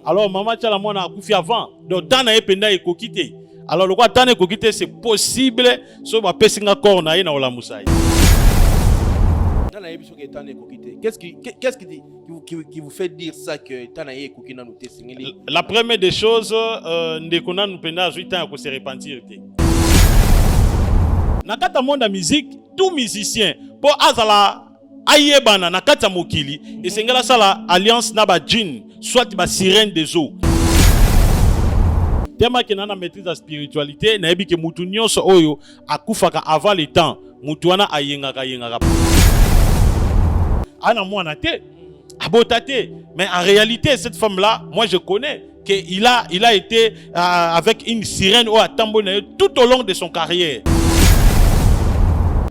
Alors mama Tshala Mwana akufi avant, donc temps na ye mpenza ekoki te. Alors lokola temps na ekoki te, c'est possible so bapesi nga corps na ye na olamusa ye. Nani ayebi soki temps ekoki te? Qu'est-ce qui vous fait dire ça, que temps na ye ekoki nanu te, esengeli? La première des choses, ndeko nanu mpenza azwi temps ya kose repentir te. Na kati ya monde ya musique, tout musicien, mpo azala ayebana na kati ya mokili, esengeli asala alliance na badjinn, soit basirène des eaux. Temake na maîtrise ya spiritualité, nayebi ke mutu nyonso oyo akufaka avant le temps, mutu wana ayengaka, ayengaka, ana mwana te, abota te. Mais en réalité, cette femme là, moi je connais que il a été avec une sirène oyo atamboli na ye tout au long de son carrière.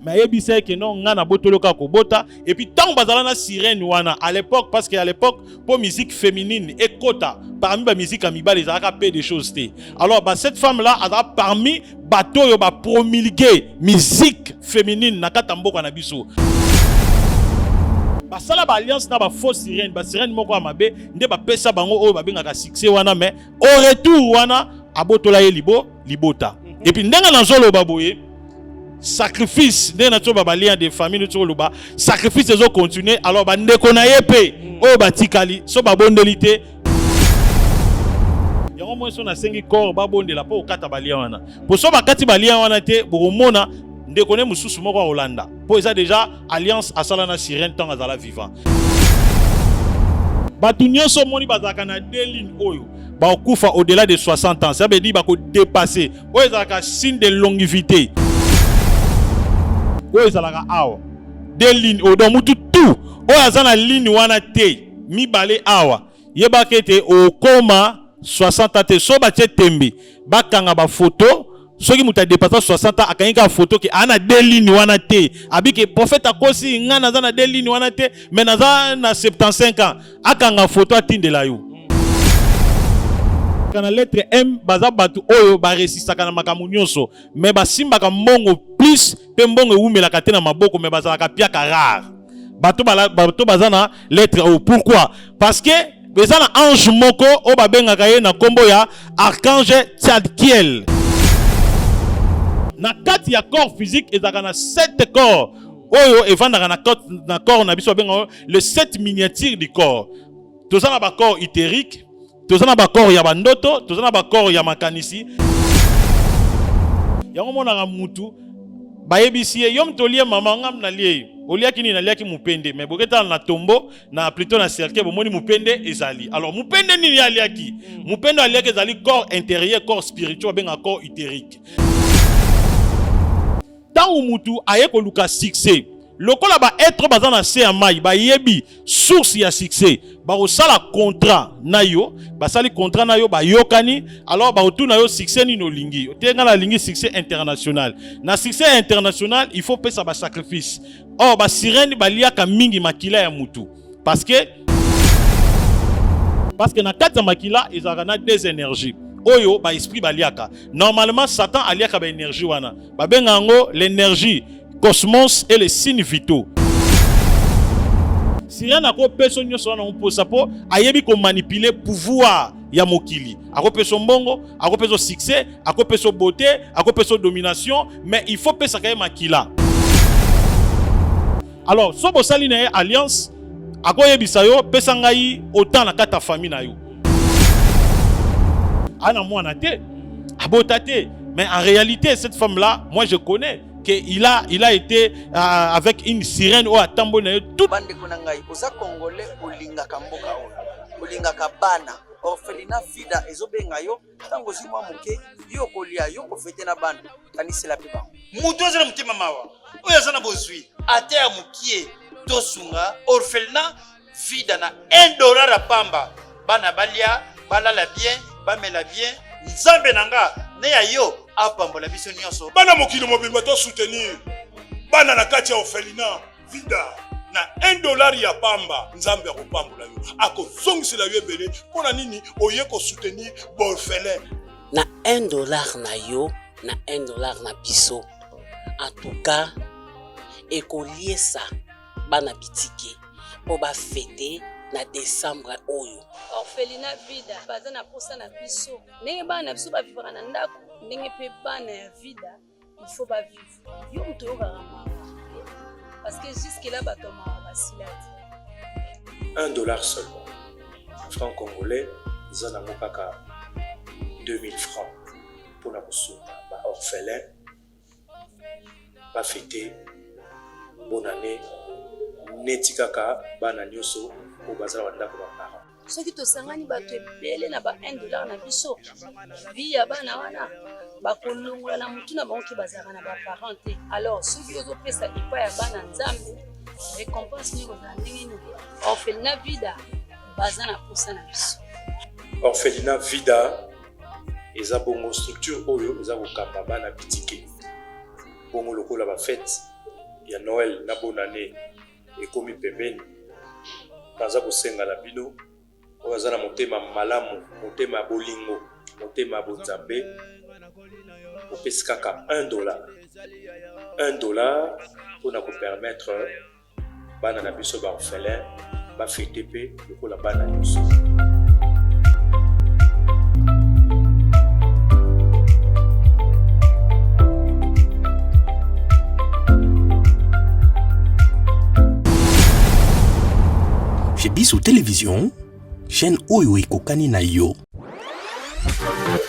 Mais ayebisa ye ke non, nga nabotoli kaka kobota. Et puis ntango bazala na sirène wana à l'époque, parce que à l'époque, mpo musique féminine ekota parmi bamusique ya mibale, ezalaka peu de choses te. Alors ba cette femme là azala parmi bato oyo bapromulgue musique féminine na kati ya mboka na biso. Basala baalliance na bafausse sirène, basirène moko ya mabe nde bapesa bango oyo babengaka succès wana. Mais au retour wana, abotola ye libota. Et puis ndenge nazoloba boye, sacrifice, ndenge nazoba balien de famille, neti koloba sacrifice ezocontinue. Alors bandeko na ye mpe oyo batikali, so babondeli te yango, moi so nasengi corps babondela mpo kokata balien wana, po so bakati balien wana te, bokomona ndeko ne mosusu moko akolanda, mpo eza déjà alliance asala na sirène ntango azala vivant. Bato nyonso omoni bazalaka na deux lignes oyo bakokufa au-delà de 60 ans, ça veut dire bakodépasse. Oyo ezalaka signe de longévité, oyo ezalaka awa, deux lignes oyo. Donc mutu tout oyo aza na ligne wana te mibale awa, yebaka ete okóma 60 ans te. So batie tembe, bakanga bafoto. Soki moto adépassa 60 ans, akangi kaka foto ke aa na deux lignes wana te, abike prophète akosi, nga naza na deux lignes wana te, mais naza na 75 ans, akanga foto, atindela yo. Na lettre M, baza bato oyo baresistaka na makambo nyonso, mais basimbaka mbongo plus mpe mbongo ewumelaka te na maboko, mais bazalaka piaka rare. Bato bato baza na lettre oyo, pourquoi? Parce que eza na ange moko oyo babengaka ye na nkombo ya archange Tzadkiel. Na kati ya corps physique, ezalaka na sept corps oyo evandaka na corps na biso, babengaka le sept miniature du corps. Toza na bacorps éthérique, toza na bacorps ya bandoto, toza na bacorps ya makanisi. Yango monaka mutu bayebisi ye: "Yo moto olie mama ngam, nalie ye." "Oliaki nini?" "Naliaki mupende." Mais boketala na tombo na plutôt na cercueil, bomoni mupende ezali. Alors mupende nini aliaki? Mupende aliaki ezali corps intérieur, corps spirituel, babengaka corps éthérique. Ntango mutu aye koluka succès, lokola baêtre baza na se ya mai bayebi source ya succès, bakosala contrat na yo. Basali contrat na yo, bayokani. Alors bakotuna yo: "Succès nini olingi?" "Te, ngai nalingi succès international." Na succès international, il faut pesa basacrifice. Or basirène baliaka mingi makila ya mutu, parce que na kati ya makila ezalaka na des énergies oyo baesprit baliaka. Normalement Satan aliaka baénergie wana, babenga yango l'énergie cosmos et les signes vitaux. Sirène akopesa nyonso wana mposa, mpo ayebi komanipule pouvoir ya mokili. Akopesa mbongo, akopesa succès, akopesa beauté, akopesa domination, mais il faut pesaka ye makila. Alors so bosali na ye alliance, akoyebisa yo: "Pesa ngai autant na kati ya famille na yo." Ana mwana te, abota te. Mais en réalité, cette femme là, moi je connais que il a été avec une sirène oyo atamboli na ye tout. Bandeko na ngai, oza Congolais, olingaka mboka oyo, olingaka bana orphelinat Vida ezobenga yo. Ntango ozwi mwa moke, yo kolia, yo kofete na bana, kanisela mpe bango. Moto aza na motema mawa, oyo aza na bozwi ata ya mokie, tosunga orphelinat Vida na 1 dollar ya pamba. Bana balia, balala bien, bamela bien. Nzambe na nga ne ya yo apambola biso nyonso. Bana mokili mobimba, tosoutenir bana na kati ya orphelinat Vida na 1 dollar ya pamba. Nzambe akopambola yo, akozongisela yo ebele. Mpo na nini oye kosoutenir baorphelin? Na 1 dollar na yo, na 1 dollar na biso, en tout cas ekoliesa bana bitike mpo bafete. na decembre oyo. Orphelinat Vida baza na posa na biso ndenge bana na biso bavivaka na ndako, ndenge mpe bana ya Vida il faut ba vivre. Yo moto oyokaka mawa parce que jusque là bato ya mawa basila te. 1 dollar seulement, franc congolais eza nango kaka 2000 francs mpona kosunga ba orphelin bafete bonne année neti kaka bana nyonso oyo baza na bandako ba parents. Soki tosangani bato ebele na ba 1 dollar na biso, vie ya bana wana bakolongola na motu na bango ke bazalaka na ba parents te. Alors soki ozopesa epai ya bana Nzambe, récompense nini ekozala ndenge nini? Orphelinat Vida baza na posa na biso. Orphelinat Vida eza bongo structure oyo eza kokamba bana bitike, bongo lokola ba fete ya Noël na bonne année ekomi pembeni, naza kosenga na bino oyo aza na motema malamu, motema ya bolingo, motema ya bonzambe, opesi kaka 1 dollar, 1 dollar mpona kopermettre bana na biso ba orphelin bafete mpe lokola bana nyonso. Chez Biso Télévision, chaîne oyo ekokani na yo.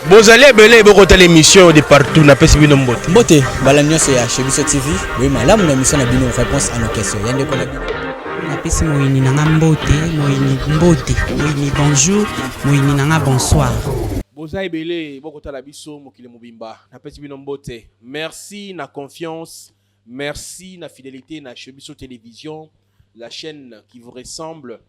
Bozali ebele bokotala émission de partout, napesi bino mbote. Mbote bala nyonso ya Chez Biso TV, boye malamu na émission na bino réponse à nos questions. Ya ndeko na bino. Napesi moyini na nga mbote, moyini mbote, moyini bonjour, moyini na nga bonsoir. Boza ebele bokotala biso mokili mobimba, napesi bino mbote. Merci na confiance, merci na fidélité na Chez Biso Télévision, la chaîne qui vous ressemble.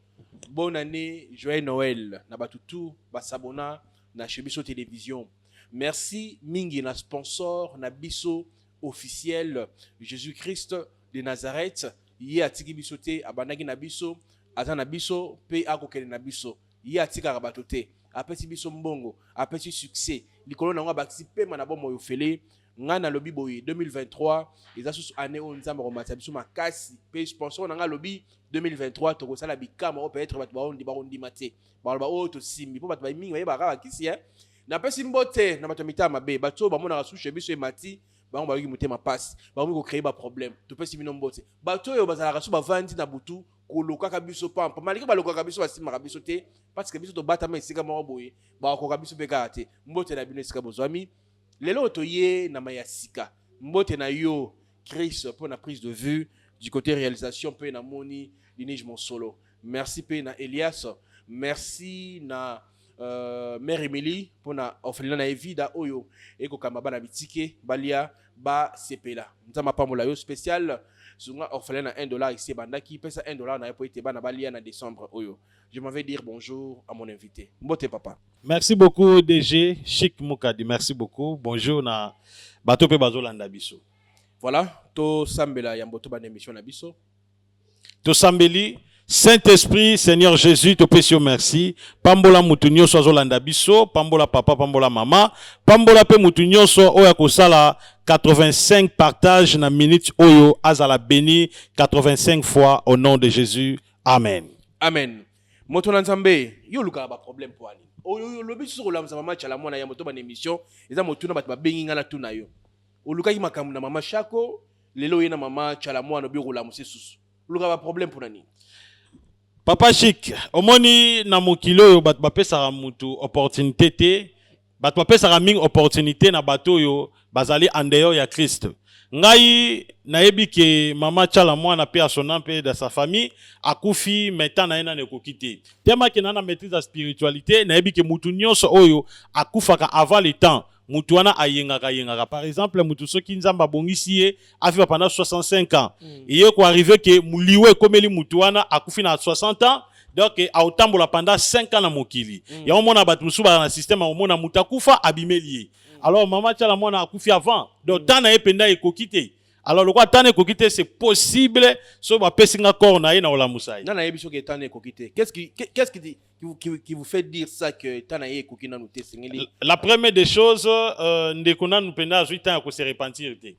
Bonne année, joyeux Noël na bato tout basabona na Chez Biso Télévision. Merci mingi na sponsor na biso officiel Jésus-Christ de Nazareth. Ye atiki biso te, abandaki na biso, aza na biso pe akokende na biso. Ye atikaka bato te, apesi biso mbongo, apesi succès likolo nango, abakisi pema na bomoi ofele. Ngai nalobi boye, 2023 eza susu année oyo Nzambe akomatisa biso makasi. Pe sponsor na ngai alobi 2023 tokosala bikamwa oyo peut-être bato bakondima te, baloba oyo tosimbi mpo bato mingi bayebaka kaka kisi. Napesi mbote na bato ya mitema mabe, bato oyo bamonaka susu biso emati bango bayoki motema pasi, bakomi kocréer baproblème. Topesi bino mbote, bato oyo bazalaka so bavandi na butu kolokaka biso pampa, malgré balokaka biso, basimaka biso te, parce que biso tobatama esika moko boye, bakokoka biso mpe kaka te. Mbote na bino esika bozwami lelo oyo toye na maya sika. Mbote na yo Chris mpo na prise de vue du côté réalisation, mpe namoni Linige Monsolo. Merci mpe na Elias, merci na mère Emily mpo na orphelinat na ye Vida oyo ekokamba bana bitike balia basepela. Nzambe apambola yo. Spécial sunga orphelin na 1 dollar, esi ebandaki, pesa 1 dollar na ye po ete bana balia na décembre oyo. Je m'en vais dire bonjour à mon invité. Mbote papa. Merci beaucoup DG Chic Mukadi, merci beaucoup. Bonjour na bato pe bazolanda biso. Voilà, tosambela yambo to bana émission na biso. Tosambeli. Saint-Esprit, Seigneur Jésus, topesi yo merci. Pambola mutu nyonso azolanda biso, pambola papa, pambola mama, pambola pe mutu nyonso oyo akosala 85 partage na minute oyo, azala béni 85 fois au nom de Jésus. Amen. Amen. Moto na Nzambe, yo olukaka baproblème mpo ani oyo olobi susu kolamusa mama Tshala Mwana ya moto bana émission eza motuna bato babengi nga na tuna yo. Olukaki makambo na mama Shako, lelo oye na mama Tshala Mwana, obi okolamusa susu, olukaka baproblème mpona nini? Papa Chic, omoni na mokili oyo bato bapesaka mutu opportunité te, bato bapesaka mingi opportunité na bato oyo bazali en dehors ya Christ. Ngai nayebi ke mama Tshala Mwana mpe asona mpe dans sa famille akufi, mais temps na ye nano ekoki te. Temake na maîtrise ya spiritualité, nayebi ke mutu nyonso oyo akufaka avant le temps, mutu wana ayengaka yengaka. Par exemple, mutu soki Nzambe abongisi ye aviva pendant 65 ans, eye koarrive ke liwa ekomeli mutu wana, akufi na 60 ans, donc aotambola pendant 5 ans na mokili. Yango mona bato mosusu baza na système, akomona mutu akufa abimeli ye. Alors mama Tshala Mwana akufi avant, donc temps na ye mpenza ekoki te. Alors lokola temps na ekoki te, c'est possible soki bapesi nga corps na ye na olamusa ye. Nga nayebi soki temps na ekoki te. Qu'est-ce qui vous fait dire ça que temps na ye ekoki nanu te, esengeli? La première des choses, ndeko nanu mpenza azwi temps ya kose repentir te,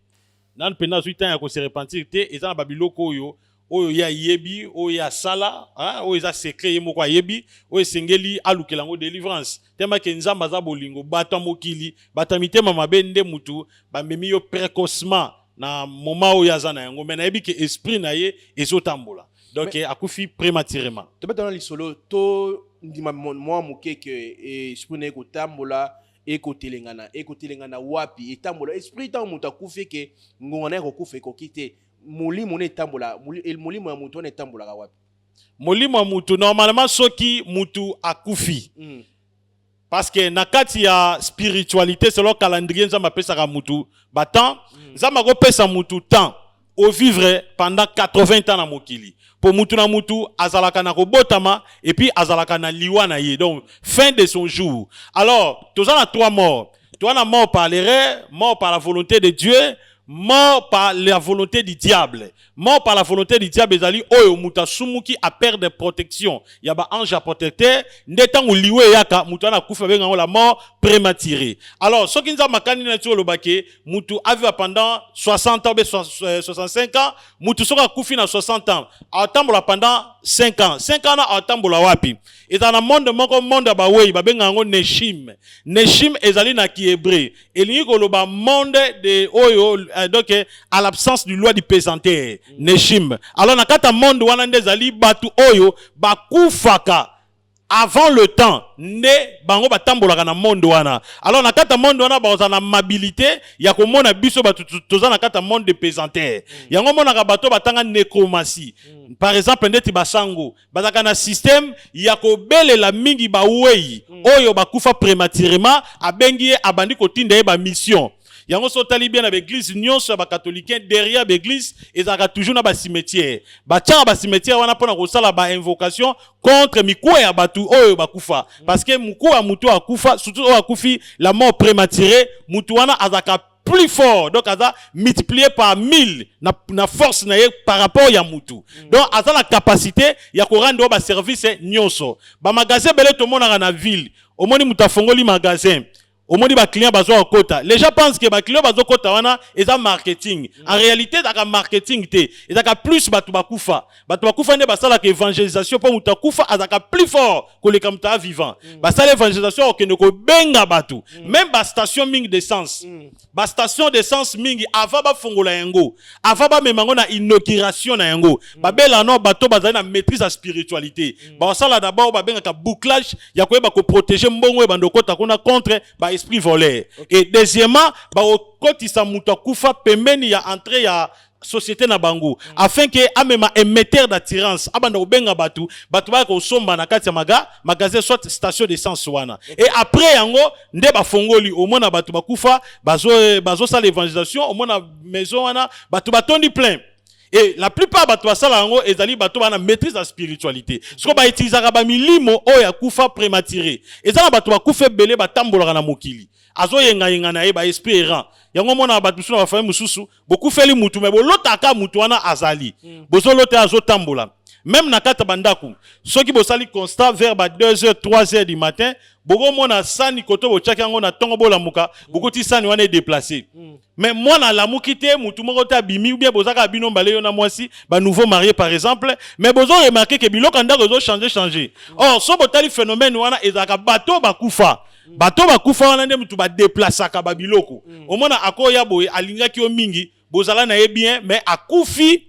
nanu mpenza azwi temps ya kose repentir te. Eza na babiloko oyo Oyo ye ayebi, oyo ye asala, hein, oyo eza secret ye moko ayebi, oyo esengeli alukela yango delivrance. Tellement que Nzambe aza bolingo, bato ya mokili, bato ya mitema mabe nde mutu bamemi yo precocement na moment oyo aza na yango, mais nayebi que esprit na ye ezotambola. Donc akufi prématurément. Tobeta na lisolo, to ndima mwa moke ke esprit na ye kotambola, ekotelengana, ekotelengana wapi? Etambola esprit ntango moto akufi, ke ngonga na ye kokufa ekoki te, molimo na etambola, molimo ya moto wana etambolaka wapi? Molimo ya mutu, normalement soki mutu akufi, parce que na kati ya spiritualité, selon calendrier Nzambe apesaka mutu batemps, Nzambe akopesa mutu temps ovivre pendant 80 ans na mokili, po mutu na mutu azalaka na kobotama et puis azalaka na liwa na ye, donc fin de son jour. Alors toza na trois morts: toza na mort par l'erreur, mort par la volonté de Dieu, mort par la volonté du diable. Mort par la volonté du diable ezali oyo moto asumuki, aperdre protection ya baange ya protecteur, nde ntango liwa eyaka, moto wana akufi, babenga yango la mort prématurée. Alors soki Nzambe akani neti olobake motu avivre pendant 60 ans, be 65 ans, motu soki akufi na 60 ans, atambola pendant 5 ans. 5 ans na atambola wapi? Ezala na monde moko, monde ya bawei, babenga yango Neshim. Neshim ezali na kihébreu, elingi koloba monde de oyo donc à l'absence du loi du pesanteur, Neshim. Alors na kati ya monde wana nde ezali bato oyo bakufaka avant le temps, nde bango batambolaka na monde wana. Alors na kati ya monde wana, bakozala na amabilité ya komona biso bato toza na kati ya monde de pesanteur. Yango omonaka bato batanga nécromancie, par exemple ndeti basango, bazalaka na système ya kobelela mingi bawei oyo bakufa prématurément. Abengi ye, abandi kotinda ye bamission. Yango so otali bien, na baeglise nyonso ya bacatholicain, derrière baeglise ezalaka toujours na bacimetière. Batiaka bacimetière wana mpona kosala bainvocation contre mikuwa ya bato oyo bakufa, parce que mikuwa ya motu oyo akufa, surtout oyo akufi la mort prématurée, motu wana azalaka plus fort, donc aza multiplié par 1000 na force na ye par rapport ya mutu. Donc aza na capacité ya korendre oyo baservice nyonso. Bamagasin ebele tomonaka na ville, omoni moto afongoli magasin, omoni baclient bazwa kokota, les gens pensent que baclient bazokota wana eza marketing. En réalité ezalaka marketing te, ezalaka plus bato bakufa. Bato bakufa nde basalaka évangélisation, mpo moto akufa azalaka plus fort koleka moto aza vivant. Basala évangélisation, okende kobenga bato. Même bastation mingi d'essence, bastation d'essence mingi, avant bafongola yango, avant bamema yango na inauguration na yango, babela no bato bazali na maîtrise ya spiritualité. Bakosala d'abord babengaka bouclage ya koyeba koprotéger mbongo oyo bando okota kuna contre baesprit voleur. Et deuxièmement, bakokotisa moto akufa pembeni ya entrée ya société na bango, afin ke amema émetteur d'attirance, abanda kobenga bato, bato baya kosomba na kati ya magasin soit station d'essence wana. Et après yango nde bafongoli, omona bato bakufa bazosala évangélisation, omona maison wana bato batondi plein. Et la plupart bato basala yango ezali bato bana maîtrise ya spiritualité. Sikoyo bautilisaka bamilimo oyo akufa prématuré. Eza na bato bakufa ebele batambolaka na mokili, azoyengayenga na ye, baesprit errant. Yango omonaka bato mosusu na bafamille mosusu, bokufeli mutu, me bolotaka mutu wana azali, bozolota ye azotambola. Même na kati ya bandako, soki bosali constat, vers ba 2 heures, 3 heures du matin, bokomona sani koto botiaki yango na ntongo, bolamuka, bokoti sani wana edéplacé, mais mwana alamuki te, mutu moko te abimi, ou bien bozaka bino mbale, yo na mwasi, banouveau marié par exemple, mais bozo remarquer ke biloko ya ndako ezochange change. Or so botali phénomène wana, ezalaka bato bakufa. Bato bakufa wana nde mutu badeplasaka babiloko. Omona akoya boye, alingaki yo mingi, bozala na ye bien, mais akufi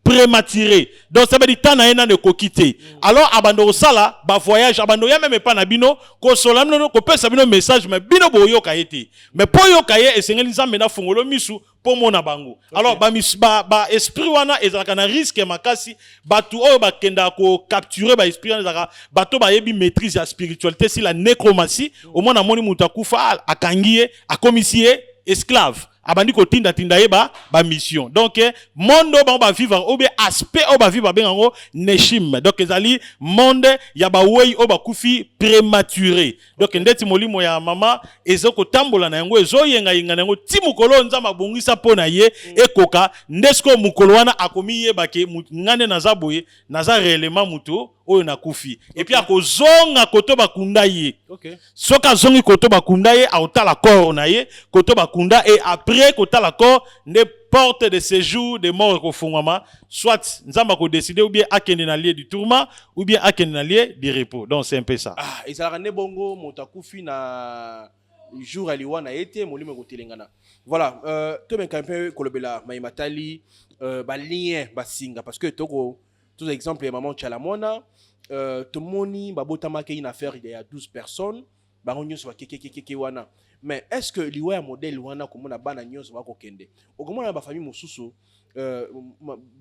prématuré, donc ça veut dire temps na ye nano ekoki te. Alors abanda kosala bavoyage, abanda oya meme epa na bino, kosola bino, kopesa bino message, mais bino boyoka ye te. Mais mpo oyoka ye, esengeli Nzambe na fungolo misu mpo mona bango. Alors ba esprit wana ezalaka na risque makasi. Bato oyo bakendaka kocapturer baesprit wana ezalaka bato bayebi maîtrise ya spiritualité, si la nécromancie. Omona, amoni moto akufa, akangi ye, akomisi ye esclave, abandi kotindatinda ye ba bamission. Donc monde oyo bango bavivre, oyo be aspect oyo bavivre, babenga yango Neshim. Donc ezali monde ya bawei oyo bakufi prématuré. Donc ndeti molimo ya mama eza kotambola na yango, ezoyengayenga na yango ti mokolo oyo Nzambe abongisa mpo na ye ekoka. Nde sikoyo mokolo wana akomi yeba ke nga nde naza boye, naza réellement moto oyo nakufi. Et puis akozonga koto bakunda ye. Soki azongi koto bakunda ye, akotala corps na ye koto bakunda, et après kotala corps nde Porte de séjour de mort ekofungwama, soit Nzambe akodécider ou bien akende na lieu du tourment ou bien akende na lieu du repos. Donc c'est un peu ça. Ah, ezalaka nde bongo. Moto akufi na jour ya liwa na ye te, molimo ekotelengana. Voilà, tobenka mpe kolobela mayema tali balien, basinga, parce que toko toza exemple ya Mama Tshala Mwana. Tomoni babotamaki une affaire ya 12 personnes, bango nyonso bakekekekeke wana. Mais est ce que liwa ya modèle wana, komona bana nyonso bakokende, okomona na bafamille mosusu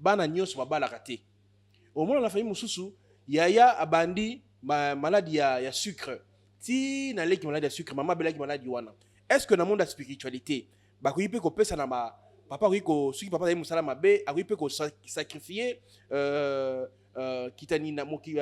bana nyonso babalaka te, omona na famille mosusu yaya abandi maladie ya sucre ti naleki maladie ya sucre, mama abelaki maladie wana. Est ce que na monde ya spiritualité bakoki mpe kopesa na ba papa, akoki soki papa azali mosala mabe, akoki mpe kosacrifier kitani na moki,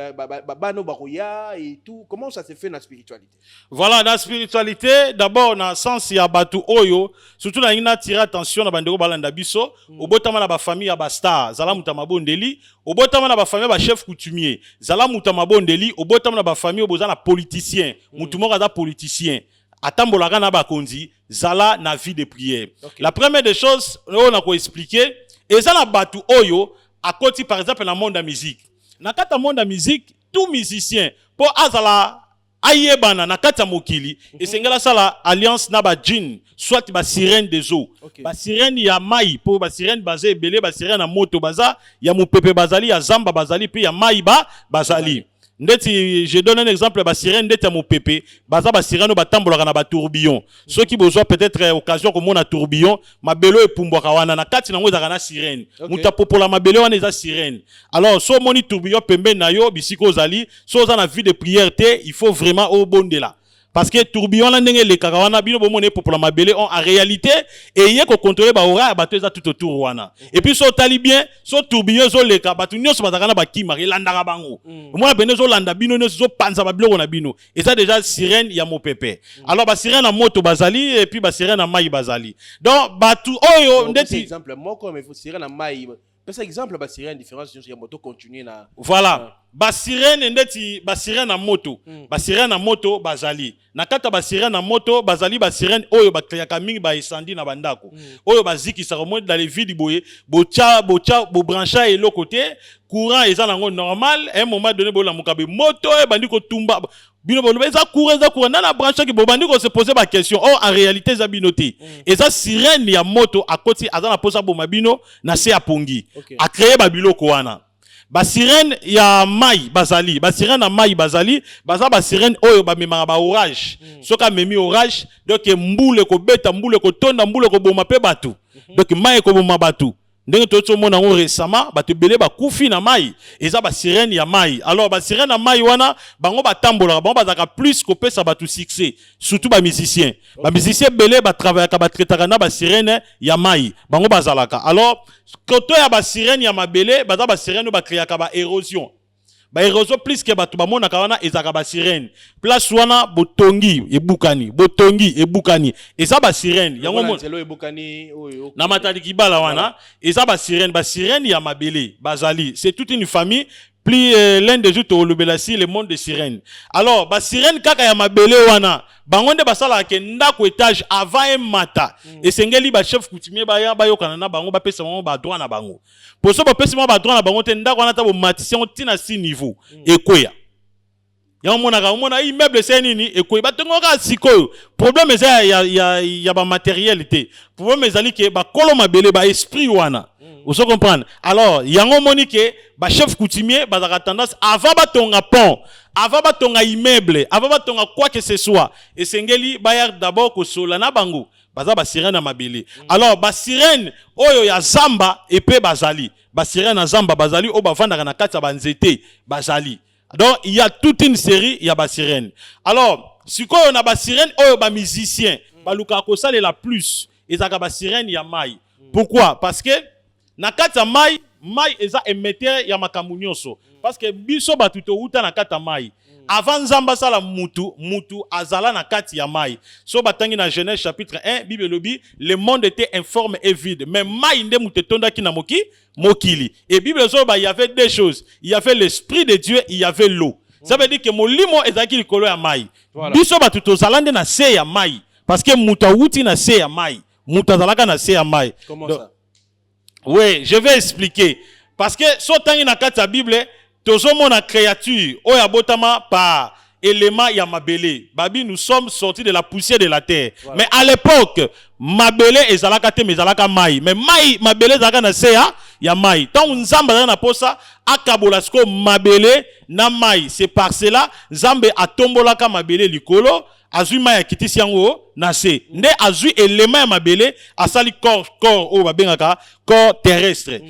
bana oyo bakoya et tout? Comment ça se fait na spiritualité? Voilà, na spiritualité, d'abord na sens ya bato oyo, surtout nalingi natire attention na bandeko balanda biso. Obotama na bafamille ya bastar, zala moto ya mabondeli. Obotama na bafamille ya bachef coutumier, zala moto ya mabondeli. Obotama na bafamille oyo boza na politicien, motu moko aza politicien, atambolaka na bakonzi, zala na vie de prière. La première des choses oyo na koexpliquer, eza na bato oyo akoti par exemple na monde ya musique. Na kati ya monde ya musique, tout musicien, mpo azala ayebana na kati ya mokili, esengeli asala alliance na badjinn, soit basirène des eaux, basirène ya mai, mpo basirène baza ebele: basirène ya moto baza, ya mopepe bazali, ya zamba bazali, mpe ya mai bazali. Ndeti je donne un exemple, basirène ndeti ya mopepe baza basirène oyo batambolaka na batourbillon. Soki bozwa peut-être occasion komona tourbillon, mabele oyo epumbwaka wana, na kati nango ezalaka na sirène. Moto apopola mabele wana eza sirène. Alors so omoni tourbillon pembeni na yo, bisika ozali, so oza na vie de prière te, il faut vraiment obondela, parce que tourbillon wana, ndenge elekaka wana, bino bomona epopola mabele, en réalité eye kocontrôler baora ya bato eza tout autour wana. Et puis so otali bien, so tourbillon ezoleka, bato nyonso bazalaka na bakimaka, elandaka bango. Omona pene ezolanda bino nyonso, ezopanza babiloko na bino, eza déjà sirène ya mopepe. Alors basirène ya moto bazali, et puis basirène ya mai bazali. Donc bato oyo ndeti exemple moko, mais faut sirène ya mai, pesa exemple basirène, différence nyonso ya moto, continue na. Voilà, basirène ndeti basirène ya moto. Basirène ya moto bazali na kati ya basirène ya moto, bazali basirène oyo bakreaka mingi baincendie na bandako, oyo bazikisaka moi dans les villes boye. Botya botya, bobrancha eloko te, courant eza nango normal. À un moment donné, bolamuka be moto ebandi kotumba bino, boloba eza courant, eza courant, nana branchaki, bobandi kose poser baquestion. Or en réalité eza bino te, eza sirène ya moto akoti, aza na mposa boma bino na se ya pongi. Acréer babiloko wana. Basirène ya mai bazali, basirène ya mai bazali, baza basirène oyo bamemaka baorage. Soki amemi orage, donc mbula ekobeta, mbula ekotonda, mbula ekoboma mpe bato. Donc mai ekoboma bato, ndenge toyoti omona yango récemment, bato ebele bakufi na mai, eza basirène ya mai. Alors basirène ya mai wana, bango batambolaka, bango bazalaka plus kopesa bato succès, surtout bamusicien. Bamusicien ebele batravaillaka, batraitaka na basirène ya mai, bango bazalaka. Alors koto ya basirène ya mabele, baza basirène oyo bakreaka baérosion. Baérosion plus ke bato bamonaka wana, ezalaka basirène. Place wana botongi ebukani, botongi ebukani, eza basirène yango. Lokola nzela oyo ebukani oyo. Na Matadi Kibala wana, eza basirène. Basirène ya mabele bazali, c'est toute une famille. Plus l'un des jours tolobela si le monde de sirène. Alors basirène kaka ya mabele wana, bango nde basalaka ke ndako étage avant emata, esengeli bachef coutumier baya, bayokana na bango, bapesa bango badroit na bango. Po so bapesi bango badroit na bango te, ndako wana ata bomatisi yango ntina si niveau, ekweya. Yango omonaka, omona immeuble ese nini ekoyi, batongo kaka. Sikoyo problème eza ya bamatériel te, problème ezali ke bakolo mabele, baesprit wana, ozo comprendre? Alors yango omoni ke bachef coutumier bazalaka tendance, avant batonga pont, avant batonga immeuble, avant batonga quoi que ce soit, esengeli baya d'abord kosola na bango. Baza basirène ya mabele. Alors basirène oyo ya zamba epe bazali, basirène ya zamba bazali, oyo bavandaka na kati ya banzete bazali. Donc il y a toute une série ya basirène. Alors sikoyo na basirène oyo bamusicien balukaka kosalela plus, ezalaka basirène ya mai. Pourquoi? Parce que na kati ya mai, mai eza émetteur ya makambo nyonso, parce que biso bato towuta na kati ya mai. Avant Nzambe asala mutu, mutu azala na kati ya mai. So batangi na Genèse chapitre 1, Bible elobi: le monde était informe et vide, mais mai nde mutu etondaki na mokili. Et Bible ezoloba, il y avait deux choses: il y avait l'esprit de Dieu, il y avait l'eau. Ça veut dire que molimo ezalaki likolo ya mai. Biso bato tozala nde na se ya mai, parce que mutu awuti na se ya mai, mutu azalaka na se ya mai. Comment Donc, ça? Oui, je vais expliquer. Parce que so tangi na kati ya Bible, tozomona créature oyo abotama par élément ya mabele. Babi, nous sommes sortis de la poussière de la terre. Voilà. Mais à l'époque, mabele ezalaka te, mais ezalaka mai. Mais mai, mabele ezalaka na se ya mai. Ntango Nzambe azalaka na posa akabola sikoyo mabele na mai. C'est par cela Nzambe atombolaka mabele likolo, azwi mai, akitisi yango na se. Nde azwi elema ya mabele, asali corps oyo babengaka corps terrestre.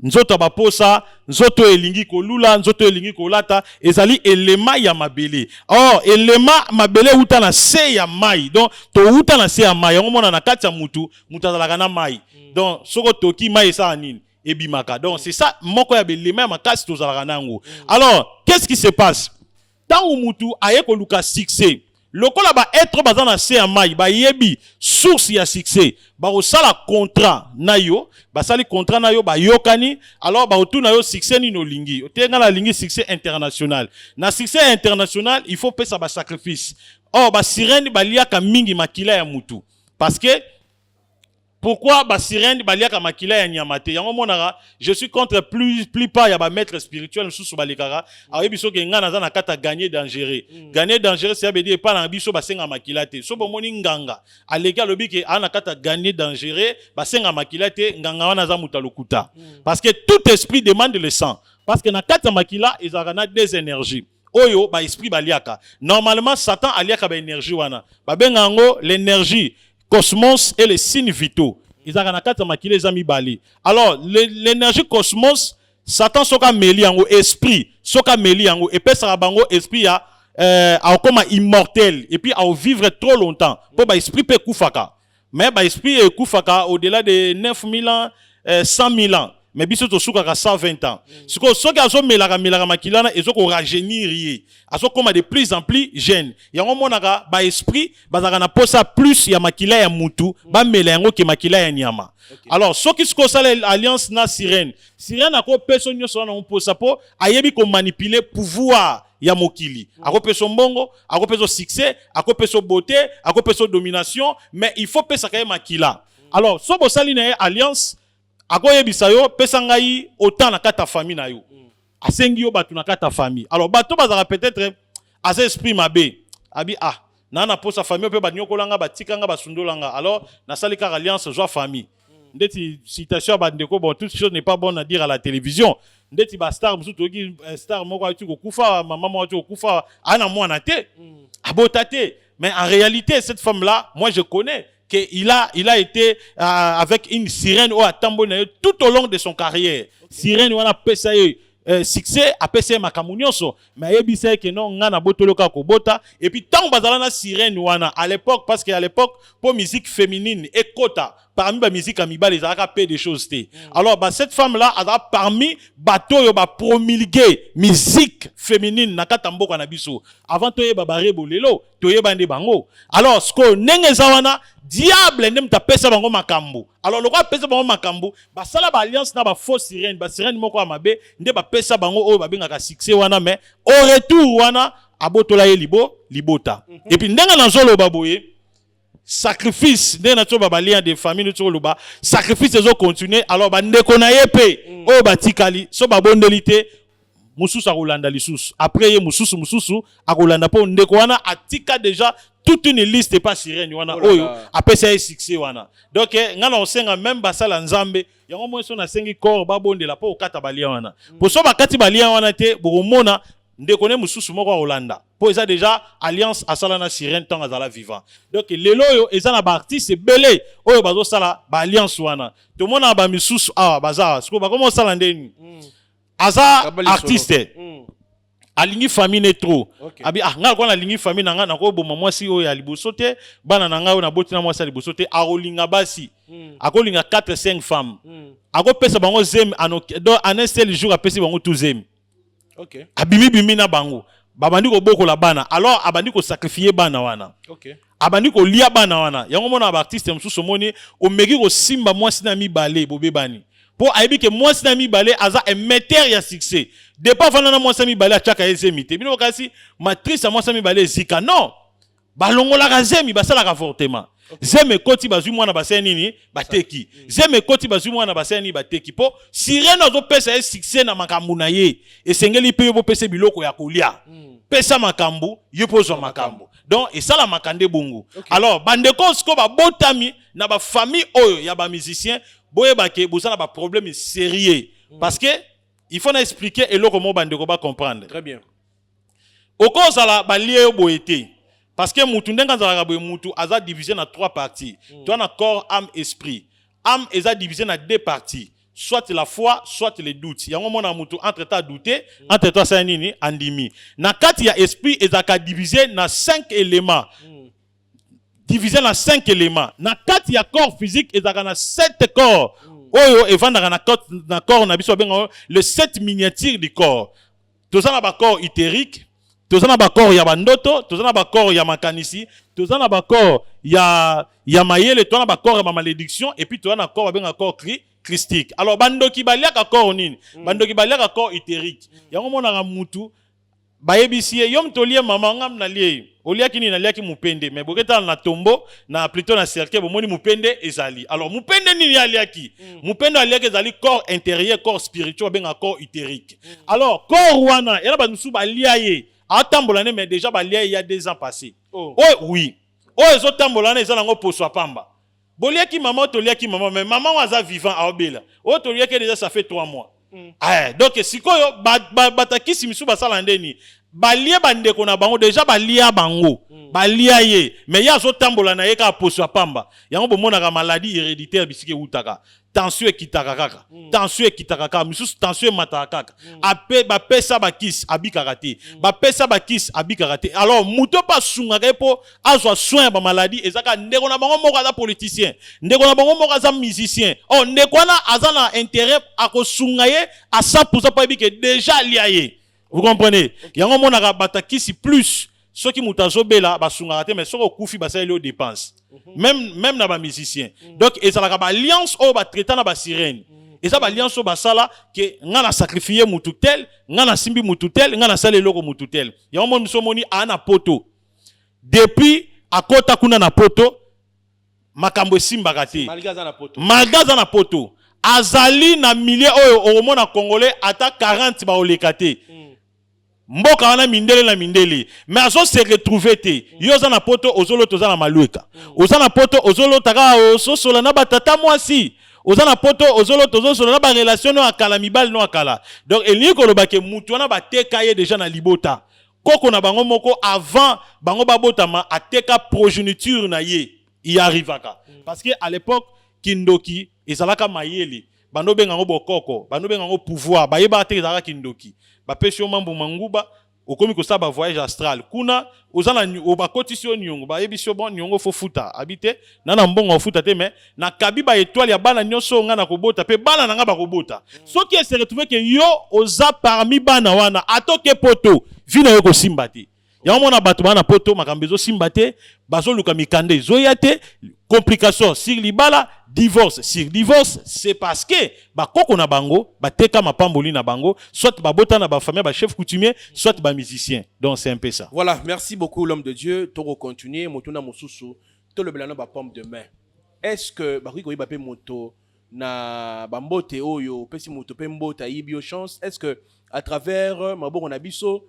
Nzoto ya baposa, nzoto elingi kolula, nzoto elingi kolata, ezali elema ya mabele. Or elema mabele euta na se ya mai, donc touta na se ya mai. Yango mona na kati ya mutu, mutu azalaka na mai. Donc soki otoki mai, esala nini? Ebimaka. Donc c'est ça moko ya belema ya makasi tozalaka na yango. Alors, qu'est-ce qui se passe ntango mutu aye koluka succès? Lokola baêtre baza na se ya mai bayebi source ya succès, bakosala contrat na yo. Basali contrat na yo, bayokani. Alors bakotuna yo: succès nini olingi? Te, ngai nalingi succès international. Na succès international, il faut pesa basacrifice. Or basirène baliaka mingi makila ya mutu. Parce que pourquoi basirène baliaka makila ya nyama te? Yango monaka, je suis contre plus plupart ya bamaître spirituel mosusu balekaka, ayebi soki ngai naza na kati ya gagner dangereux. Gagner dangereux, cela veut dire epai na biso basenga makila te. So bomoni nganga aleki, alobi ke aa na kati ya gagner dangereux, basenga makila te, nganga wana aza moto ya lokuta. Parce que tout esprit demande le sang, parce que na kati ya makila ezalaka na des énergies oyo baesprit baliaka. Normalement, Satan aliaka baénergie wana, babenga yango l'énergie cosmos et les signes vitaux. Ezalaka na kati ya makila, eza mibale. Alors l'énergie cosmos, Satan soki ameli yango, esprit soki ameli yango, epesaka bango esprit ya akokoma immortel et puis aovivre trop longtemps, mpo baesprit mpe ekufaka. Mais baesprit ekufaka au-delà de 9000 ans, 100 000 ans, mais biso tosukaka 120 ans. Sikoyo soki azomelaka melaka makila wana, ezokorajeunir ye, azokóma de plus en plus jeune. Yango omonaka baesprit bazalaka na posa plus ya makila ya mutu, bamela yango ke makila ya nyama. Alors soki sikoyo osala alliance na sirène, sirène akopesa nyonso wana mposa, mpo ayebi komanipuler pouvoir ya mokili. Akopesa mbongo, akopesa succès, akopesa beauté, akopesa domination, mais il faut pesaka ye makila. Alors so bosali na ye alliance, akoyebisa yo: pesa ngai autant na kati ya famille na yo. Asengi yo bato na kati ya famille. Alors bato bazalaka, peut-être aza esprit mabe, abi: ah, naa na posa famille mpe banyokola nga, batika nga, basundola nga, alors nasali kaka alliance, zwa famille. Ndeti citation ya bandeko, bon, toute chose n'est pas bonne à dire à la télévision. Ndeti bastar mosusu, toyoki star moko auti kokufa, mama moko auti kokufa, aa na mwana te, abota te. Mais en réalité, cette femme là, moi je connais qu'il a été avec une sirène oyo atamboli na ye tout au long de son carrière. Sirène wana apesa ye succès, apesa ye makambo nyonso, mais ayebisa ye ke non, nga nabotoli kaka kobota. Et puis ntango bazala na sirène wana à l'époque, parce que à l'époque, mpo musique féminine ekota parmi bamusique ya mibale, ezalaka peu de choses te. Alors ba, cette femme là azala parmi bato oyo bapromulgue musique féminine na kati ya mboka na biso. Avant toyeba barebo, lelo toyeba nde bango. Alors sikoyo ndenge eza wana, diable nde moto apesa bango makambo. Alors lokola apesa bango makambo, basala baalliance na bafaux sirène, basirène moko ya mabe nde bapesa bango oyo babengaka succès wana. Mais au retour wana, abotola ye libota. Et puis ndenge nazoloba boye, sacrifice, ndenge na toba balien de famille neti koloba sacrifice ezocontinue. Alors bandeko na ye mpe oyo batikali, so babondeli te, mosusu akolanda lisusu après ye, mosusu mosusu akolanda, mpo ndeko wana atika déjà toute une liste epa sirène wana Oh là oyo là. apesa ye succès wana. Donc ngai na kosenga même basala Nzambe yango moi so nasengi corps babondela mpo kokata balien wana, po so bakati balien wana te, bokomona ndeko ne mosusu moko akolanda, mpo eza déjà alliance asala na sirène ntango azala vivant. Donc lelo oyo eza na baartiste ebele oyo bazosala baalliance wana. Tomona bamisusu awa baza awa, sikoyo bakoma osala ndeni aza Kaba lisolo. artiste, alingi famille ne trop. Abi: ah, ngai lokola nalingi famille na ngai, nakoboma mwasi oyo ya liboso te, bana na ngai oyo naboti na mwasi ya liboso te. Akolinga basi, akolinga 4 5 femmes, akopesa bango zemi donc en un seul jour apesi bango tu zemi. Abimibimi na bango, babandi kobokola bana. Alors abandi kosacrifier bana wana, abandi kolia bana wana. Yango mona baartiste mosusu, omoni omeki kosimba mwasi na mibale, bobebani, mpo ayebi ke mwasi na mibale aza émetteur ya succès. Depuis avanda na mwasi ya mibale, atiaka ye zemi te. Bino kasi matrice ya mwasi ya mibale ezika, non, balongolaka zemi, basalaka avortement. Zemi ekoti, bazwi mwana, basali nini? Bateki. Zemi ekoti, bazwi mwana, basali nini? Bateki. Mpo sirene azopesa ye succès na makambo na ye, esengeli mpe yo bopesa biloko ya kolia. Pesa makambo, yo mpo ozwa makambo. Donc esalamaka nde bongo. Alors bandeko, sikoyo babotami na bafamille oyo ya bamusicien, boyeba ke boza na baproblème sérieux, parce que il faut na expliquer eloko moko, bandeko bacomprendre. Très bien. Okozala balie yo boye te, parce que mutu ndenge azalaka boye, mutu aza divisé na trois parties. Toza na corps, âme, esprit. Âme eza divisé na deux parties, soit la foi, soit le doute. Yango mona mutu entre temps doute, entre temps asala nini? Andimi. Na kati ya esprit ezalaka divisé na cinq éléments, divisé na cinq éléments. Na kati ya corps physique ezalaka na sept corps oyo evandaka na corps na biso, babengaka le sept miniature du corps. Toza na bacorps utérique, toza na bacorps ya bandoto, toza na bacorps ya makanisi, toza na bacorps ya mayele, toza na bacorps ya bamalédiction, et puis toza na corps babengaka corps christique. Alors bandoki baliaka corps nini? Bandoki baliaka corps utérique. Yango monaka mutu bayebisi ye: yo moto olie mama ngam, nalie ye. Oliaki nini? Naliaki mupende. Mais boketala na tombeau, na plutôt na cercueil, bomoni mupende ezali. Alors mupende nini aliaki? Mupende aliaki ezali corps intérieur, corps spirituel, babengaka corps utérique. Alors corps wana yana, bato mosusu balia ye, atambola ne, mais déjà balia ye ya 2 ans passé. Oyo oui, oyo ezotambola wana eza nango poso ya pamba. Boliaki mama, oyo toliaki mama, mais mama oyo aza vivant, aobela. Oyo toliaki déjà, ça fait 3 mois. Eh, donc sikoyo batakisi misusu basala ndeni? Balie bandeko na bango, déjà balia bango, balia ye, mais ye azotambola na ye kaka poso ya pamba. Yango bomonaka maladie héréditaire bisika ewutaka. Tension ekitaka kaka, tension ekitaka kaka, misusu tension emataka kaka. Ape bapesa bakisi, abikaka te, bapesa bakisi, abikaka te. Alors moto mpe asungaka ye mpo azwa soin ya bamaladi eza kaka ndeko na bango moko aza politicien, ndeko na bango moko aza musicien. Oh, ndeko wana aza na intérêt, akosunga ye à 100 mpo ayebi ke déjà alia ye. Vous comprenez? Yango omonaka batakisi plus, soki moto azobela basungaka te, mais soki okufi basaleli yo dépense. Même na bamusicien. Donc ezalaka baalliance oyo batraita na basirene, eza baalliance oyo basala ke nga na sacrifie mutu tel, nga nasimbi mutu tel, nga nasala eloko mutu tel. Yango moni biso omoni aa na poto, depuis akota kuna na poto, makambo esimbaka te. Malgré aza na poto. Malgré aza na poto, azali na milieu oyo okomona Congolais ata 40 baoleka te. Mboka wana mindele na mindele, mais azo se retrouver te. Yo oza na poto, ozolota oza na malweka. Oza na poto, ozolota kaka ososola na batata mwasi. Oza na poto, ozolota ozosola na barelation no ya kala, mibali no ya kala. Donc elingi koloba ke mutu wana bateka ye déjà na libota. Koko na bango moko, avant bango babotama, ateka progéniture na ye. Y arrivaka, parce que à l'époque kindoki ezalaka mayele, bando benga yango bokoko, bando benga yango pouvoir, bayebaka te ezalaka kindoki. Bapesi yo mambu manguba, okomi kosala bavoyage astral kuna, oza na bakotisi yo niongo, bayebisi yo: bon, niongo fo futa. Abi te, na mbongo ofuta te, mais nakabi baétoile ya bana nyonso oyo ngai na kobota, mpe bana na ngai bakobota. Soki ese retrouve ke yo oza parmi bana wana, atoke poto, vie na yo kosimba te. Yango mona bato baa na poto, makambo ezosimba te, bazoluka mikanda, ezoya te, complication sur libala, divorce sur divorce. C'est parce que bakoko na bango bateka mapamboli na bango, soit babota na bafamille bachef coutumier, soit bamusicien. Donc c'est un peu ça. Voilà, merci beaucoup, l'homme de Dieu. Toko continuer motuna mosusu, tolobela na ba paume de main. Est-ce que bakoki koyeba mpe moto na bambote oyo opesi moto mpe mbote ayibi yo chance? Est-ce que à travers maboko na biso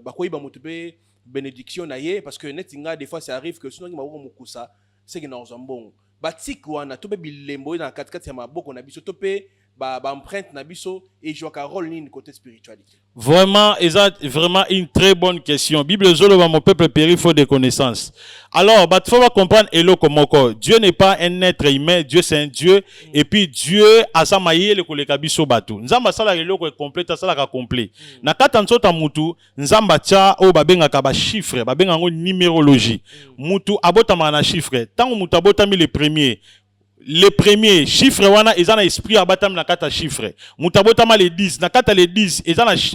bakoyeba moto mpe bénédiction na ye? Parce que neti nga, des fois ça arrive que soki maboko mokusa seke na kozwa mbongo. Batike wana to mpe bilembo oyo na katikati ya maboko na biso to mpe baempreinte na biso ezwaka rôle nini côté spiritualité? Vraiment, eza vraiment une très bonne question. Bible ezoloba: mon peuple périt faute de connaissance. Alors, bah, faut comprendre eloko moko. Dieu n'est pas un être humain, Dieu c'est un Dieu. Et puis Dieu aza mayele koleka biso bato. Nzambe asalaka eloko complet, asalaka complet. Na kati ya nzoto ya mutu, Nzambe atia oyo babengaka ba chiffre, babengaka yango numérologie. Mutu abotamaka na chiffre. Tango mutu abotami le premier, le premier chiffre wana eza na esprit abatami na kati ya chiffre. Moto abotama le 10, na kati ya le 10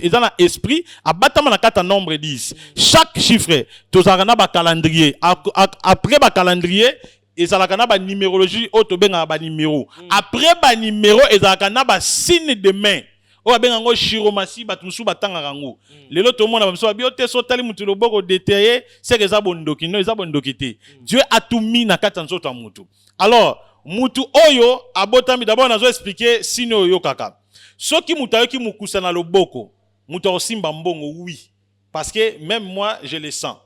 eza na esprit abatama na kati ya nombre 10. Chaque chiffre, tozalaka na bacalendrier. Après bacalendrier, ezalaka na banumérologie oyo tobengaka banimero. Après banimero, ezalaka na basigne de main. Oyo babenga yango chiromasi, bato mosusu batangaka yango. Lelo tomona bamosusu babi yo te, so otali motu loboko detaye, seke eza bondoki. No, eza bondoki te. Dieu a tout mis na kati ya nzoto ya motu. Alors mutu oyo abotami, d'abord nazo expliquer signe oyo oyokaka. Soki moto ayoki mokusa na loboko, moto akosimba mbongo, oui, parce que même moi je le sens.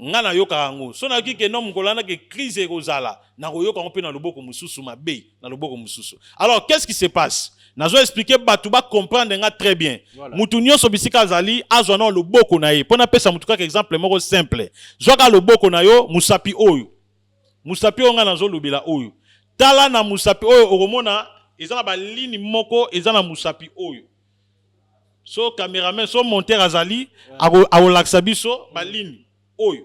Nga nayokaka yango. So nayoki ke no mokolo wana ke crise ekozala, nakoyoka yango mpe na loboko mosusu mabe, na loboko mosusu. Alors qu'est-ce qui se passe? Nazo expliquer, bato bacomprendre nga très bien. Mutu nyonso bisika azali, azwa na loboko na ye mpo napesa mutu kaka exemple moko simple. Zwaka loboko na yo, mosapi oyo, mosapi oyo nga nazolobela oyo. Tala na mosapi oyo, okomona eza na baligne moko eza na mosapi oyo. So cameraman, so monteur azali, akolakisa biso baligne oyo.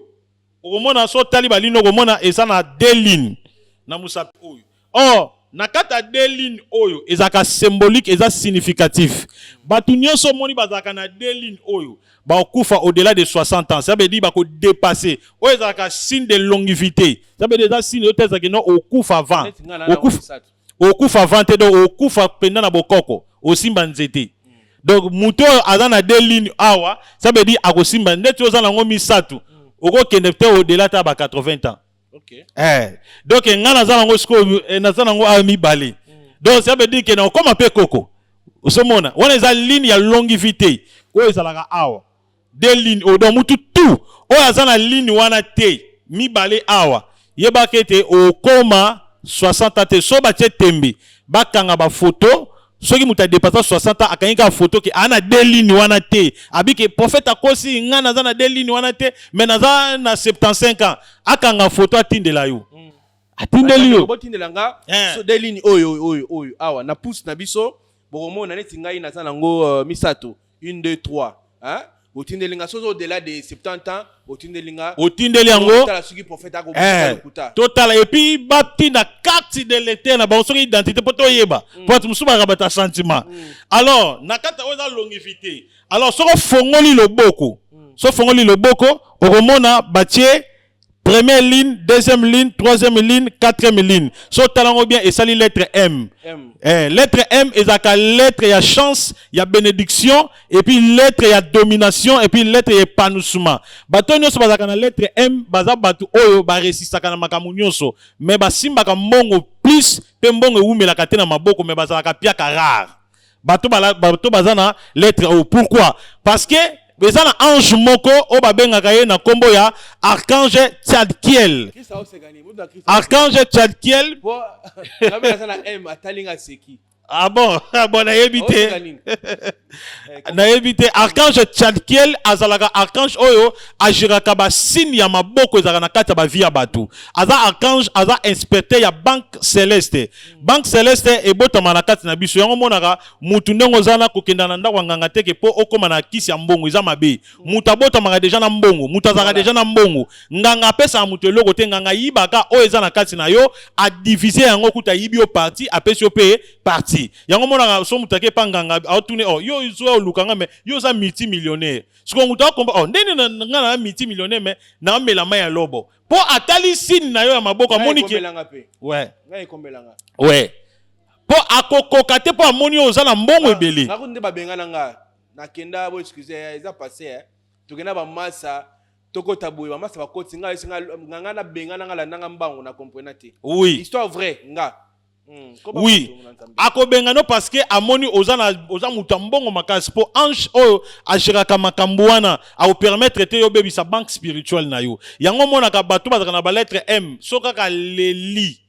Okomona, so otali baligne, okomona eza na deux lignes na mosapi oyo. Or na kati ya deux lignes oyo ezalaka symbolique, eza significatif. Bato nyonso omoni bazalaka na deux lignes oyo, bakokufa au-delà de 60 ans. Ça veut dire bakodépasser. Oyo ezalaka signe de longévité. Ça veut dire eza signe oyo te ezalaki no okufa avant. Neti nga na na okufa misato. Okufa avant te, donc okufa mpenza na bokoko, osimba nzete. Donc moto oyo aza na deux lignes awa, ça veut dire akosimba. Ndeti oza nango misato, okokende te au-delà ta ba 80 ans. Donc nga naza nango sikoyo, naza nango awa mibale. Donc ça veut dire ke na okóma mpe koko. Ozomona wana eza ligne ya longévité oyo ezalaka awa, deux lignes oyo. Donc mutu tu oyo aza na ligne wana te mibale awa, yebaka ete okóma 60 ans te. So batie tembe, bakanga bafoto. Soki moto adépassa 60 ans, akangi kaka foto ke aa na deux lignes wana te, abi ke prophète akosi, nga naza na deux lignes wana te, mais naza na 75 ans, akanga foto, atindela yo, atindeli yo. Botindela nga so deux lignes oyo oyo oyo awa na pouce na biso. Bokomona neti ngai naza nango misato, 1, 2, 3, hein. Botindeli nga soki au-delà de 70 ans, botindeli nga. Otindeli yango. Tala soki prophète akobota lokuta. Totala, et puis batinda carte de lecteur na bango, soki identité, mpo toyeba, po bato mosusu bakaka bato ya sentiment. Alors na kati oyo eza longévité. Alors soki ofongoli loboko, so ofongoli loboko, okomona batie première ligne, deuxième ligne, troisième ligne, quatrième ligne. So otala yango bien, esali lettre M. M. Lettre M ezalaka lettre ya chance, ya bénédiction, et puis lettre ya domination, et puis lettre ya épanouissement. Bato nyonso bazalaka na lettre M baza bato oyo baresistaka na makambo nyonso, mais basimbaka mbongo plus mpe mbongo ewumelaka te na maboko, mais bazalaka piaka rare. Bato baza na lettre oyo. Pourquoi? Parce que eza na ange moko oyo babengaka ye na nkombo ya archange Tsadkiel. Christ aoseka nini? Moto na Christ. Archange Tsadkiel. Po nga mpe naza na M, atali nga, aseki. Ah bon, ah bon, nayebi te. Aoseka nini? Nayebi te. Archange Tsadkiel azalaka archange oyo agéraka basigne ya maboko ezalaka na kati ya bavie ya bato. Aza archange, aza inspecteur ya banque céleste. Banque céleste ebotama na kati na biso. Yango omonaka mutu ndenge oza na kokenda na ndako ya nganga teke mpo okóma na kisi ya mbongo, eza mabe. Mutu abotamaka deja na mbongo, mutu azalaka deja na mbongo. Nganga apesaka mutu eloko te. Nganga ayibaka oyo eza na kati na yo, adivise yango, kuta ayibi yo partie, apesi yo mpe partie. Yango omonaka so moto ake epa nganga, aotune: "Oh, yo ozoya oluka nga, mais yo oza multimillionnaire." Sikoyo moto akomba: "Oh, ndeni nga na multimillionnaire, mais naomela mai ya lobo?" Mpo atali signe na yo ya maboko, amoni ke Ekomelanga mpe. Ngai ekomelanga. Ouais, mpo akokoka te, mpo amoni oyo oza na mbongo ebele. Nga kutu nde babengana nga. Nakenda bo, excuse, eza passé, tokenda bamasa, tokota boye, bamasa bakoti nga, esi nga nga nabengana nga, landanga mbango, na comprena te. Histoire vraie nga. Koba moto na Nzambe. Akobenga no parce que amoni oza na oza moto ya mbongo makasi, mpo ange oyo agéraka makambo wana akopermettre te yo obebisa banque spirituelle na yo. Yango omonaka bato bazalaka na balettre M, so kaka leli,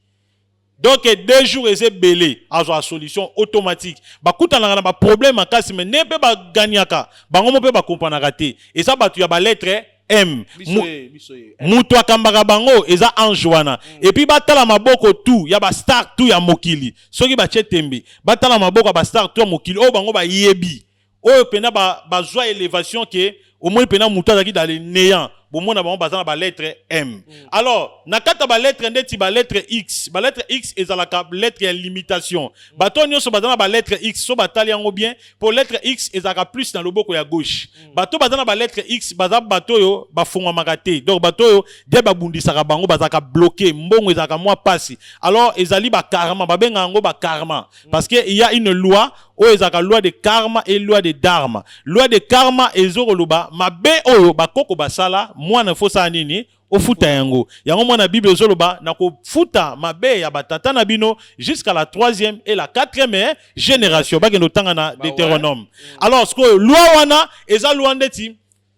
donc 2 jours eza ebele, azwa solution automatique. Bakutanaka na baproblème makasi, mais nde mpe baganiaka bango mo mpe bakompanaka te. Eza bato ya balettre M. Biso ye, biso ye. Moto akambaka bango eza ange wana. Et puis batala maboko tu ya bastar tu ya mokili. Soki batie tembe, batala maboko ya bastar tu ya mokili oyo bango bayebi, oyo mpena bazwa élévation, ke omoni mpena moto azalaki dans le néant. Bomona bango baza na balettre M. Alors na kati ya balettre, ndeti balettre X, balettre X ezalaka lettre ya limitation. Bato oyo nyonso baza na balettre X, so batali yango bien, po lettre X ezalaka plus na loboko ya gauche, bato baza na balettre X baza bato oyo bafungwamaka te. Donc bato oyo dia babundisaka bango, bazalaka bloqué, mbongo ezalaka mwa pasi. Alors ezali bakarma, babengaka yango bakarma, parce que il y a une loi oyo ezalaka loi de karma et loi de dharma. Loi de karma ezokoloba mabe oyo bakoko basala, mwana fosala nini? Ofuta yango. Yango mwana Bible ezoloba na kofuta mabe ya batata na bino jusqu'à la troisième et la quatrième génération. Bakende otanga na Deutéronome. Alors sikoyo loi wana eza loi ndeti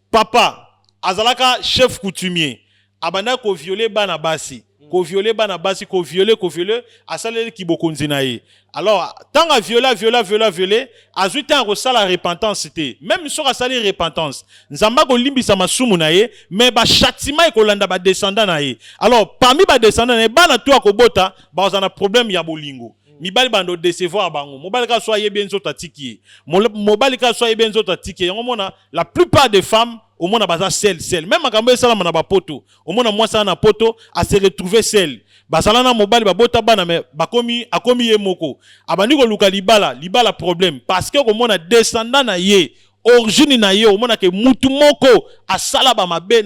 papa azalaka chef coutumier, abandaki kovioler bana basi, kovioler bana basi, kovioler, kovioler, asalelaki bokonzi na ye. Alors ntango aviole, aviole, aviole, aviole, azwi ntango ya kosala repentance te. Même soki asali repentance, Nzambe akolimbisa masumu na ye, mais bachâtiment ekolanda badescendant na ye. Alors parmi badescendant na ye, bana to akobota bazala na problème ya bolingo. Mibali bando décevoir bango, mobali kaka so ayebi ye nzoto, atiki ye. Mobali kaka so ayebi ye nzoto, atiki ye. Yango omona la plupart des femmes, omona baza seul seul. Même makambo esalama na bapoto, omona mwasi aza na poto, ase retrouve seul. Bazala na mobali, babota bana, mais bakomi, akomi ye moko, abandi koluka libala, libala problème, parce que komona descendant na ye, origine na ye, omona ke mutu moko asala bamabe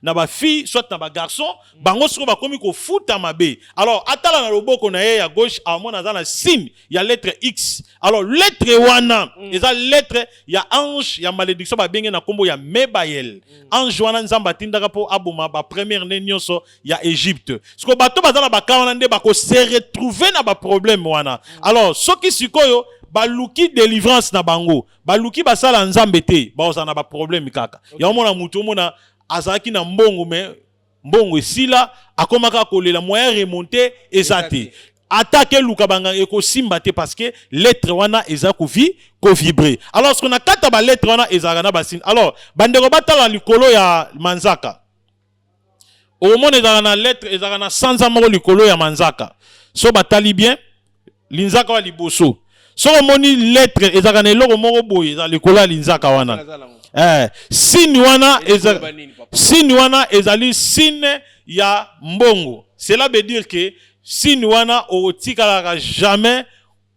na bafille soit na bagarçon. Bango sikoyo bakomi kofuta mabe. Alors atala na loboko na ye ya gauche, amona aza na signe ya lettre X. Alors lettre wana eza lettre ya ange ya malédiction, babenge na nkombo ya Mebayel. Ange wana Nzambe atindaka mpo aboma bapremière né nyonso ya Égypte. Sikoyo bato baza na baka wana nde bakose retrouve na baproblème wana. Alors soki sikoyo baluki délivrance na bango, baluki basala Nzambe te, bazala na baproblème kaka. Yango mona mutu omona azalaki na mbongo, mais mbongo esila, akomaka kolela, moyen remonte eza te. Ata keluka banganga, ekosimba te, parce que lettre wana eza kovibre. Alors soki na kati ya balettre wana ezalaka na basigne. Alors bandeko batala likolo ya manzaka, okomona ezalaka na lettre, ezalaka na sanza moko likolo ya manzaka. So batali bien linzaka wa liboso, soki omoni lettre ezalaka na eloko moko boye, eza likolo ya linzaka wana. Signe wana eza, signe wana ezali signe ya mbongo. Cela veut dire que signe wana okotikalaka jamais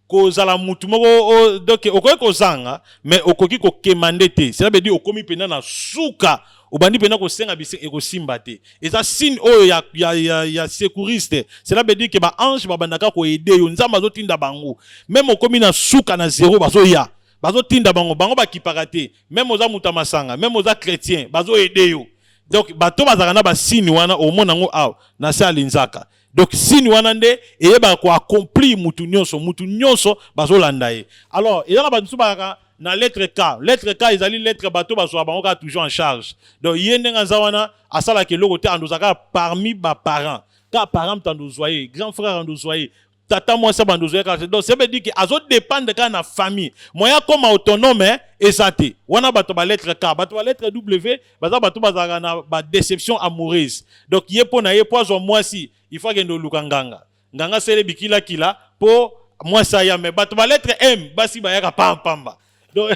kozala mutu moko donc okoki kozanga, mais okoki kokema nde te. Cela veut dire okomi mpenza na suka, obandi mpenza kosenga bise, ekosimba te. Eza signe oyo ya secouriste. Cela veut dire que baange babandaka koaider yo, Nzambe azotinda bango. Même okomi na suka, na zéro, bazoya, bazotinda bango. Bango bakipaka te, même oza moto ya masanga, même oza chrétien, bazoaider yo. Donc bato bazalaka na basigne wana, omona yango awa na se ya linzaka. Donc signe wana nde eyebaka koaccomplir mutu nyonso, mutu nyonso bazolanda ye. Alors eza na bato mosusu bazalaka na lettre K. Lettre K ezali lettre bato bazwaka bango kaka toujours en charge. Donc ye ndenge aza wana, asalaka eloko te, andozala kaka parmi baparent, kaka parent moto andozwa ye, grand frère andozwa ye, tata mwasi bandozwa ye kaka. Donc ça veut dire que azodépendre kaka na famille, moyen akoma autonome eza te. Wana bato ba lettre K. Bato ba lettre W baza bato bazalaka na badéception amoureuse. Donc ye, mpo na ye, mpo azwa mwasi, il faut akende oluka nganga, nganga asele bikilakila mpo mwasi aya. Mais bato ba lettre M, basi bayaka pambapamba. Donc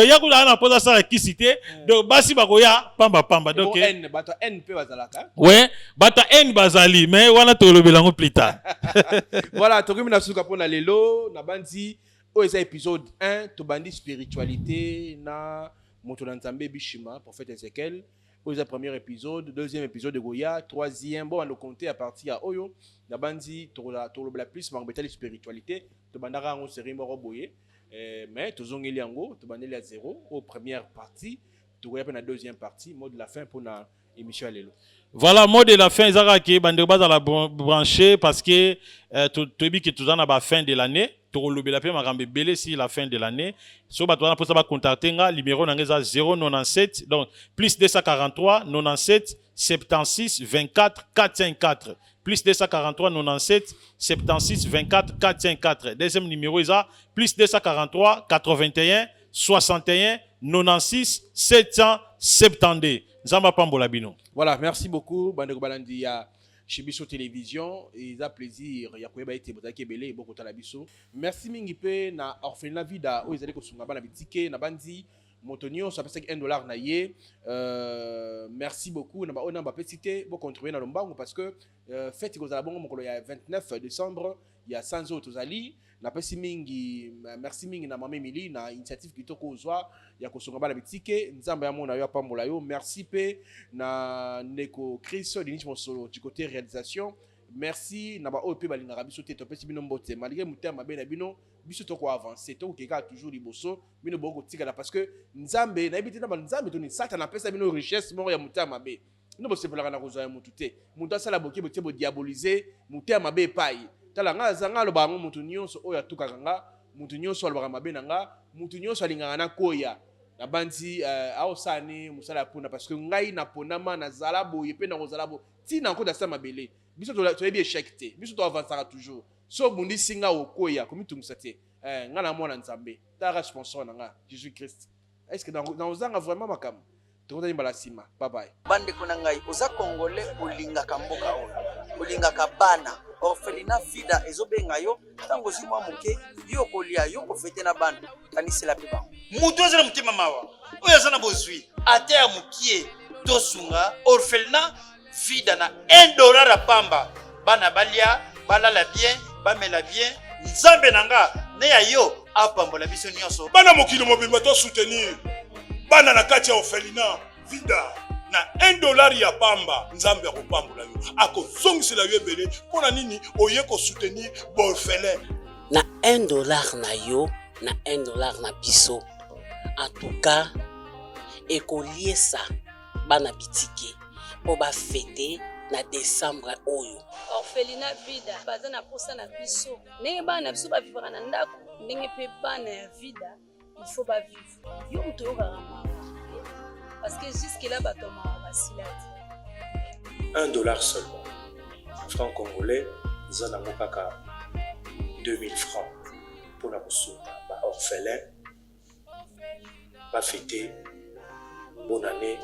ya kuna na mposa asala kisi te, donc basi bakoya pambapamba. Donc N, bato N mpe bazalaka. Ouais, bato N bazali, mais wana tolobela yango plus tard. Voilà, tokomi na suka mpona lelo. Na bandi oyo eza épisode 1, tobandi spiritualité na moto na Nzambe Bishima, prophète Ezekiel. Oyo eza premier épisode, deuxième épisode ekoya, troisième. Bo bando compter à partir ya oyo. Na bandi tolobela plus makambo etali spiritualité. Tobandaka yango série moko boye, mais tozongeli yango, tobandeli ya zéro oyo première partie, tokoya mpe na deuxième partie. Mot de la fin mpona émission ya lelo? Voilà, mot de la fin eza kaka ke bandeko bazala branché, parce que toyebi ke toza na bafin de l'année, tokolobela mpe makambo ebele si la fin de l'année. So bato wana mposa bacontacte nga, numéro na nga eza 097, donc plus 243 97 76 24 454, plus 243 97 76 24 454. Deuxième numéro eza plus 243 81 61 96 772. Nzambe apambola bino. Voilà, merci beaucoup bandeko balandi ya chez biso télévision. Eza plaisir ya koyeba ete bozalaki ebele bokotala biso. Merci mingi mpe na orphelinat Vida oyo ezali kosunga bana bitike. Na bandi Moto nyonso apesaki 1 dollar na ye. Merci beaucoup na baoyo na bapesi te, bocontribue na lombango parce que fête ekozala bongo mokolo ya 29 décembre ya sanza oyo tozali. Napesi mingi merci mingi na mama Emily na initiative kitoko ozwa ya kosunga bana bitike. Nzambe amona yo, apambola yo. Merci mpe na ndeko Chris Denis Mosolo du côté réalisation. Merci na baoyo mpe balingaka biso te, topesi bino mbote. Malgré motema mabe na bino, biso tokoavance, tokoke kaka toujours liboso, bino bokotikala parce que Nzambe nayebi te na banzambe toni Satana apesa bino richesse moko ya motema mabe. Bino bosepelaka na kozwa ya motu te. Moto asala boke botie bodiabolize motema mabe epai. Tala nga aza nga alobaka yango, motu nyonso oyo atukaka nga, motu nyonso alobaka mabe na nga, motu nyonso alingaka nakoya nabandi aosala ni mosala ya mpunda parce que ngai naponama nazala boye mpe nakozala bo ntina nkota sa mabele. Biso toyebi échec te, biso toavansaka toujours. So obundisi nga, okoya komitungisa te. Nga na mwana Nzambe, tala sponsor na nga Jésus Christ. Est ce que naozanga vraiment makambo? Tokotani mbala nsima, bye bye. Bandeko na ngai, oza Congolais, olingaka mboka oyo, olingaka bana, orphelinat Vida ezobenga yo. Ntango ozwi mwa moke, yo kolia, yo kofete na bana, kanisela mpe bango. Moto aza na motema mawa, oyo aza na bozwi ata ya mokie, tosunga orphelinat Vida na 1 dollar ya pamba. Bana balia, balala bien, bamela bien. Nzambe na nga ne ya yo apambola biso nyonso. Bana mokili mobimba, tosoutenir bana na kati ya orphelinat Vida na 1 dollar ya pamba. Nzambe akopambola yo, akozongisela yo ebele. Mpo na nini oye kosoutenir baorphelin? Na 1 dollar na yo, na 1 dollar na biso, en tout cas ekoliesa bana bitike mpo bafete na décembre oyo. Orphelinat Vida baza na posa na biso. Ndenge bana na biso bavivaka na ndako, ndenge mpe bana ya Vida il faut bavivre. Yo moto oyokaka mawa, parce que jusque là bato ya mawa basila te. 1 dollar seulement, franc congolais eza nango kaka 2000 francs mpona kosunga baorphelin bafete bonne année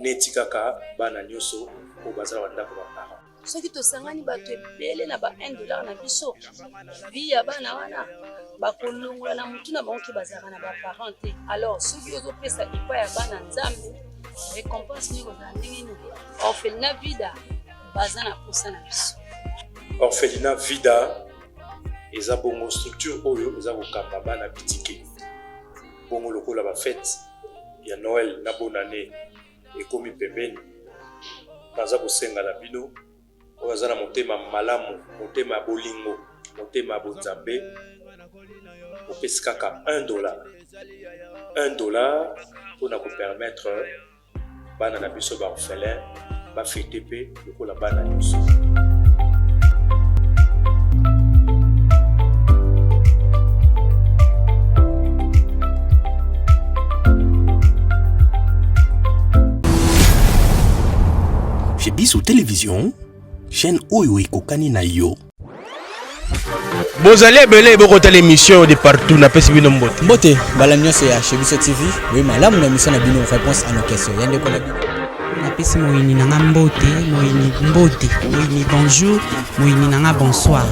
neti kaka bana nyonso oyo baza na bandako baparent. Soki tosangani bato ebele na ba 1 dollar na biso, vie ya bana wana bakolongola na motu na bango ke bazalaka na baparent te. Alors soki ozopesa epai ya bana Nzambe, récompense nini ekozala ndenge nini? Orphelinat Vida baza na posa na biso. Orphelinat Vida eza bongo structure oyo eza kokamba bana bitike. Bongo lokola bafete ya Noël na bonne année ekomi pembeni, naza kosenga na bino oyo aza na motema malamu, motema ya bolingo, motema ya bonzambe, opesi kaka 1 dollar, 1 dollar mpona kopermettre bana na biso baorphelin bafete mpe lokola bana nyonso. Chez Biso Télévision, chaîne oyo ekokani na yo. Bozali ebele bokotala émission de partout, napesi bino mbote. Mbote bala nyonso ya Chez Biso TV, boye malamu na émission na bino Réponse à nos questions ya ndeko na bino. Napesi moyini na nga mbote, moyini mbote, moyini bonjour, moyini na nga bonsoir.